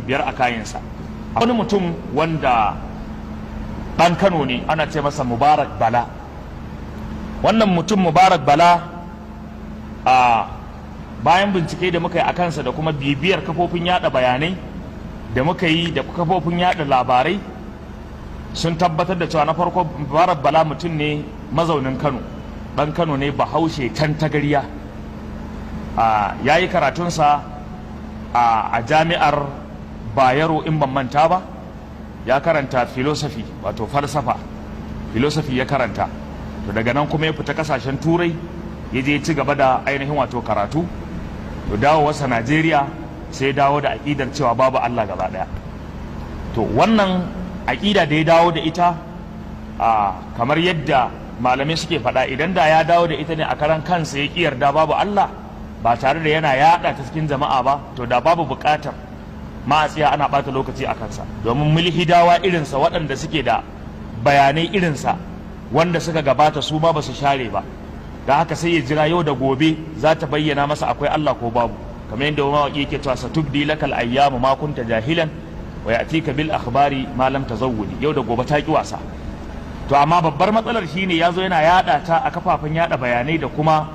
minti 5 a kayansa. Wani mutum wanda ɗan Kano ne, ana ce masa Mubarak Bala. Wannan mutum Mubarak Bala, a bayan bincike da muka yi a kansa da kuma bibiyar kafofin yada bayanai da muka yi da kafofin yada labarai, sun tabbatar da cewa na farko Mubarak Bala mutum ne mazaunin Kano, ɗan Kano ne, Bahaushe tantagariya. Ya yi karatunsa a Jami'ar Bayero, in ban manta ba, ya karanta philosophy, wato falsafa, philosophy ya karanta. To daga nan kuma ya fita kasashen Turai, ya je ci gaba da ainihin wato karatu. To dawowarsa Najeriya, sai dawo da aƙidar cewa babu Allah gaba ɗaya. To wannan aƙida da ya dawo da ita, kamar yadda malamai suke faɗa, idan da ya dawo da ita ne a karan kansa, ya ƙi yarda babu Allah ba tare da yana yaɗa ta cikin jama'a ba, to da babu buƙatar ma a tsaya ana ɓata lokaci a kansa, domin mulhidawa irinsa, waɗanda suke da bayanai irinsa wanda suka gabata, su ma ba su share ba. Da haka sai ya jira, yau da gobe za ta bayyana masa akwai Allah ko babu, kamar yadda mawaƙi yake cewa: "Satubdi lakal ayyamu ma kunta jahilan wa ya'tika bil akhbari ma lam tazawwudi." Yau da gobe ta ki wasa. To amma babbar matsalar shine ya zo yana yada ta a kafafen yada bayanai da kuma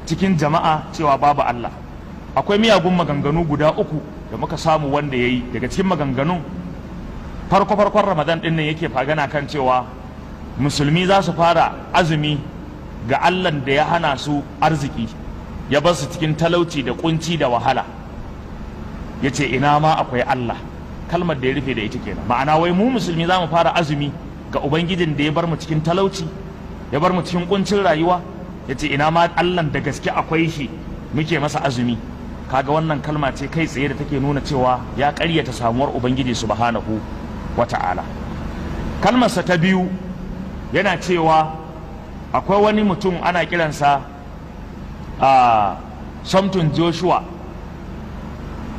cikin jama'a cewa babu Allah. Akwai miyagun maganganu guda uku da muka samu wanda ya yi. Daga cikin maganganun, farko farkon Ramadan din nan, yake fagana kan cewa musulmi za su fara azumi ga Allahn da ya hana su arziki, ya bar su cikin talauci da kunci da wahala. Ya ce ina ma akwai Allah. Kalmar da ya rufe da ita kenan. Ma'ana wai mu musulmi za mu fara azumi ga ubangijin da ya bar mu cikin talauci, ya bar mu cikin kuncin rayuwa. Ya ce ina ma Allahn da gaske akwai shi muke masa azumi. Kaga wannan kalma ce kai tsaye da take nuna cewa ya ƙaryata samuwar Ubangiji subhanahu wata'ala. Kalmarsa ta biyu, yana cewa akwai wani mutum ana kiransa a Somton Joshua,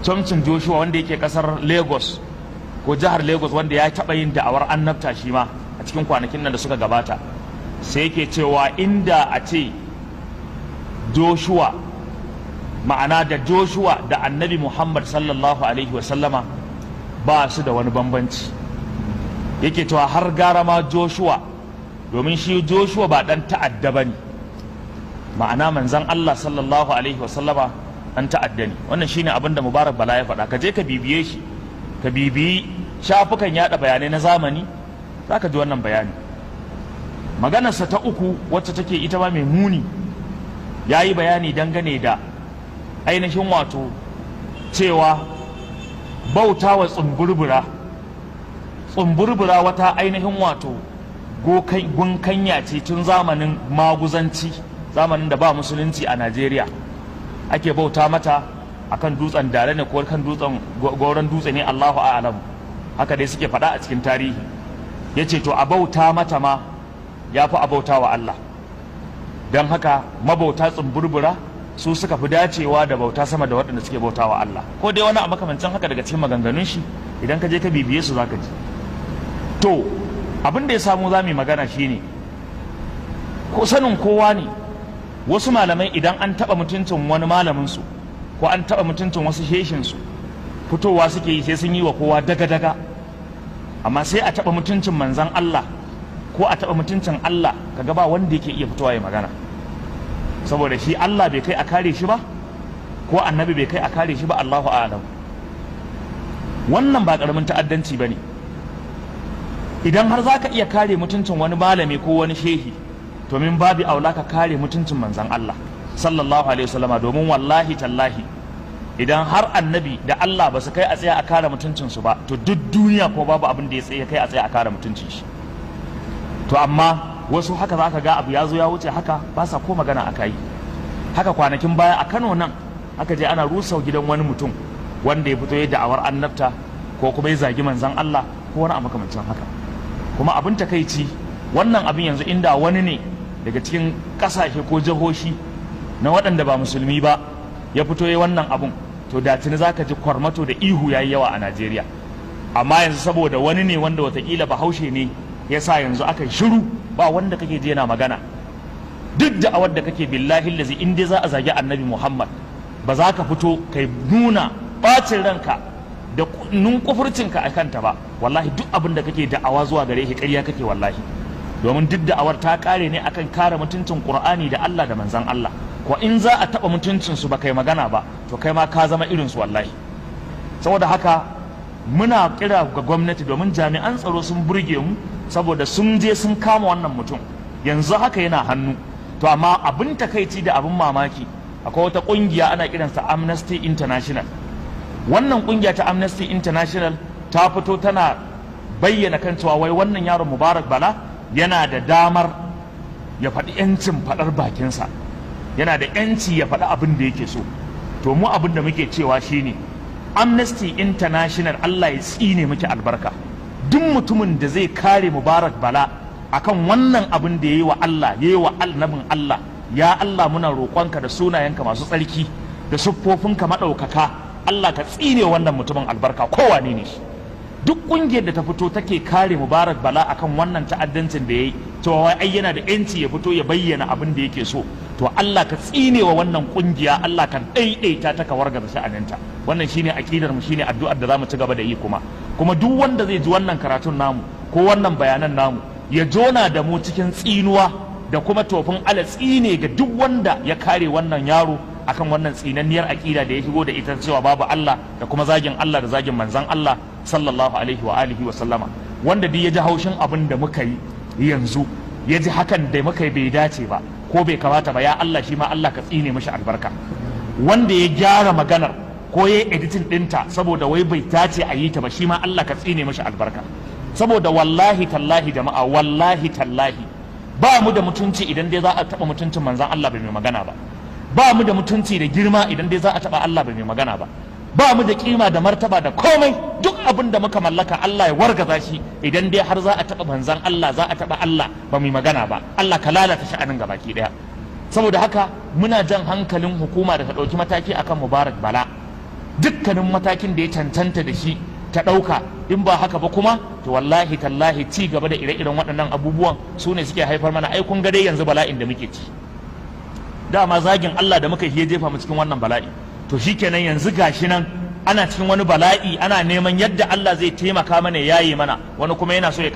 Somton Joshua wanda yake kasar Lagos ko jihar Lagos, wanda ya taɓa yin da'awar annabta shi ma a cikin kwanakin nan da suka gabata. Sai yake cewa inda a ce Joshua, ma'ana da Joshua da Annabi Muhammad sallallahu alaihi wasallama ba su da wani bambanci. Yake cewa har gara ma Joshua, domin shi Joshua ba dan ta'adda ba ne. Ma'ana manzan Allah sallallahu alaihi wasallama an ta'adda ne. Wannan shine abin da Mubarak Bala ya faɗa. Ka je ka bibiye shi, ka bibiyi shafukan yada bayanai na zamani, zaka ji wannan bayani. Maganarsa ta uku, wacce take ita ma mai muni, ya yi bayani dangane da ainihin wato cewa bauta wa tsumburbura, tsumburbura wata ainihin wato gunkanya ce tun zamanin maguzanci, zamanin da ba musulunci a Najeriya, ake bauta mata akan dutsen Dare ne ko kan dutsen Goron Dutse ne, Allahu a'lam, haka dai suke faɗa a cikin tarihi. Ya ce to a bauta mata ma ya fi a bauta wa Allah, don haka mabauta tsumburbura su suka fi dacewa da bauta sama da waɗanda suke bauta wa Allah, ko dai wani a makamancin haka daga cikin maganganun shi. Idan ka je ka bibiye su, zaka ji. To abin da ya samu za mu yi magana shine, ko sanin kowa ne, wasu malamai idan an taɓa mutuncin wani malamin su ko an taɓa mutuncin wasu sheshin su, fitowa suke yi sai sun yi wa kowa daga-daga. Amma sai a taɓa mutuncin manzan Allah ko a taɓa mutuncin Allah, kaga ba wanda yake iya fitowa ya magana, saboda shi Allah bai kai a kare shi ba, ko Annabi bai kai a kare shi ba, Allahu a'lam. Wannan ba karamin ta'addanci bane. Idan har zaka iya kare mutuncin wani malami ko wani shehi, to min babi aula ka kare mutuncin manzan Allah sallallahu alaihi wasallama, domin wallahi tallahi idan har Annabi da Allah ba su kai a tsaya a kare mutuncin su ba, to duk duniya ko babu abin da ya tsaye kai a tsaya a kare mutuncin shi. To amma wasu haka za ka ga abu ya zo ya wuce haka, ba sa ko magana aka yi haka. Kwanakin baya a Kano nan aka je ana rusa gidan wani mutum wanda ya fito ya da'awar annabta ko kuma ya zagi manzan Allah ko wani abu makamancin haka. Kuma abin takaici, wannan abin yanzu inda wani ne daga cikin kasashe ko jihohi na waɗanda ba musulmi ba ya fito ya wannan abun, to da tuni zaka ji kwarmato da ihu yayi yawa a Najeriya. Amma yanzu saboda wani ne wanda watakila Bahaushe ne, ya sa yanzu aka shiru, ba wanda kake ji yana magana. Duk da awar da kake, billahi lazi in dai za a zagi Annabi Muhammad, ba za ka fito kai nuna bacin ranka. da nunkufurcinka a kanta ba, wallahi duk abin da kake da'awa zuwa gare shi ƙarya kake wallahi. Domin duk da'awar ta kare ne akan kare mutuncin Qur'ani da Allah da manzon Allah. Ko in za a taba mutuncin su ba kai magana ba, to kai ma ka zama irin su wallahi. Saboda haka muna kira ga gwamnati, domin jami'an tsaro sun burge mu saboda sun je sun kama wannan mutum, yanzu haka yana hannu. To amma abin takaici da abin mamaki, akwai wata kungiya ana kiransa Amnesty International. Wannan kungiya ta Amnesty International ta fito tana bayyana kan cewa wai wannan yaron Mubarak Bala yana da damar ya faɗi 'yancin faɗar bakinsa, yana da 'yanci ya faɗi abin da yake so. To mu abin da muke cewa shine, Amnesty International, Allah ya tsine miki albarka. Duk mutumin da zai kare Mubarak Bala akan wannan abin da ya yi wa Allah, ya yi wa annabin Allah, ya Allah muna roƙonka da sunayenka masu tsarki da siffofinka maɗaukaka, Allah ka tsine wannan mutumin albarka, kowane ne shi. Duk ƙungiyar da ta fito take kare Mubarak Bala akan wannan ta'addancin da ya yi, cewa wai ai yana da yanci ya fito ya bayyana abin da yake so, to Allah ka tsine wa wannan ƙungiya, Allah ka ɗaiɗaita ta, ka wargaza sha'aninta. Wannan shine aƙidar mu, shine addu'ar da zamu ci gaba da yi. Kuma duk wanda zai ji wannan karatun namu ko wannan bayanan namu, ya jona da mu cikin tsinuwa da kuma tofin ala tsine ga duk wanda ya kare wannan yaro akan wannan tsinanniyar aƙida da ya shigo da ita, cewa babu Allah da kuma zagin Allah da zagin manzon Allah sallallahu alaihi wa alihi wa sallama. Wanda duk ya ji haushin abin da muka yi yanzu, ya ji hakan da muka yi bai dace ba ko bai kamata ba, ya Allah shi ma Allah ka tsine mishi albarka. Wanda ya gyara maganar ko ya yi editing ɗinta saboda wai bai dace a yi ta ba, shi ma Allah ka tsine mishi albarka. Saboda wallahi tallahi jama'a, wallahi tallahi ba mu da mutunci idan dai za a taɓa mutuncin manzon Allah bai mai magana ba. Ba mu da mutunci da girma idan dai za a taɓa Allah bai mai magana ba. Ba mu da kima da martaba da komai, duk abin da muka mallaka Allah ya wargaza shi idan dai har za a taɓa manzon Allah, za a taɓa Allah ba mu magana ba. Allah ka lalata sha'anin gabaki ɗaya. Saboda haka muna jan hankalin hukuma da ta ɗauki mataki akan Mubarak Bala, dukkanin matakin da ya cancanta da shi ta ɗauka. In ba haka ba kuma, to wallahi tallahi ci gaba da ire-iren waɗannan abubuwan su ne suke haifar mana. Ai kun ga dai yanzu bala'in da muke ci, dama zagin Allah da muka yi ya jefa mu cikin wannan bala'i. To shikenan yanzu gashi nan ana cikin wani bala'i, ana neman yadda Allah zai taimaka mana, yayi mana wani kuma yana so ya